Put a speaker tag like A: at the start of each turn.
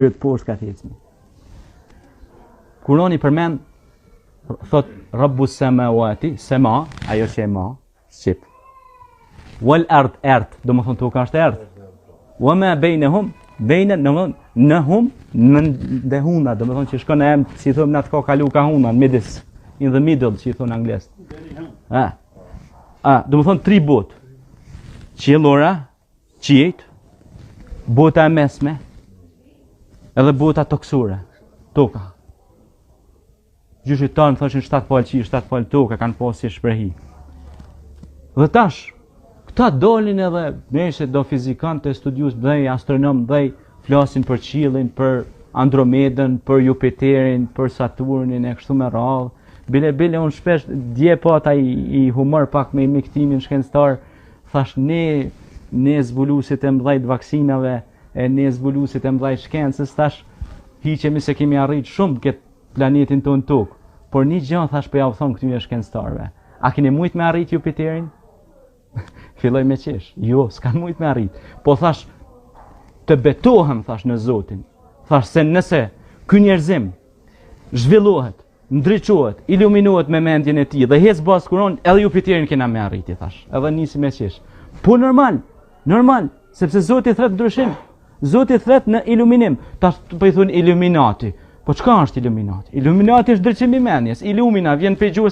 A: Pyet poshtë ka thjesht. Kurani përmend thot Rabbu samawati, sema, ajo që e ma, shqip. Wal ard erd, domethonë toka është erd. Wa ma bainahum, bejnë, domethonë nehum, në ndehuna, domethonë që shkon në em, si thonë na të ka kalu ka huna, në midis, in the middle, si thonë anglisht. A. A, domethonë tri botë. Qiellora, Qiejt, bota e mesme, edhe bota tokësore, toka. Gjyshit tanë thoshin 7 palë qiej, 7 palë toka, kanë pas si shprehi. Dhe tash, këta dolin edhe neshe do fizikantë, studius dhe astronom dhe flasin për qiellin, për Andromedën, për Jupiterin, për Saturnin e kështu me radhë. Bile bile unë shpesh dje po ata i, i humor pak me imiktimin shkencëtar, Thash ne ne zbuluesit e mëdhej të vaksinave e ne zbuluesit e mëdhej të shkencës thash hiqemi se kemi arrit shumë këtë planetin tonë tokë. Por një gjë thash po ja u thon këtyre shkencëtarëve. A keni mujt me arrit Jupiterin? Filloi me qesh. Jo, s'kan mujt me arrit. Po thash të betohem thash në Zotin. Thash se nëse ky njerëzim zhvillohet ndriçohet, iluminohet me mendjen e tij dhe hec bazë Kur'an, edhe Jupiterin kena me arriti thash. Edhe nisi me qesh. Po normal, normal, sepse Zoti thret ndryshim. Zoti thret në iluminim. Tash po i thon iluminati. Po çka është iluminati? Iluminati është ndriçim i mendjes. Ilumina vjen prej gjuhës.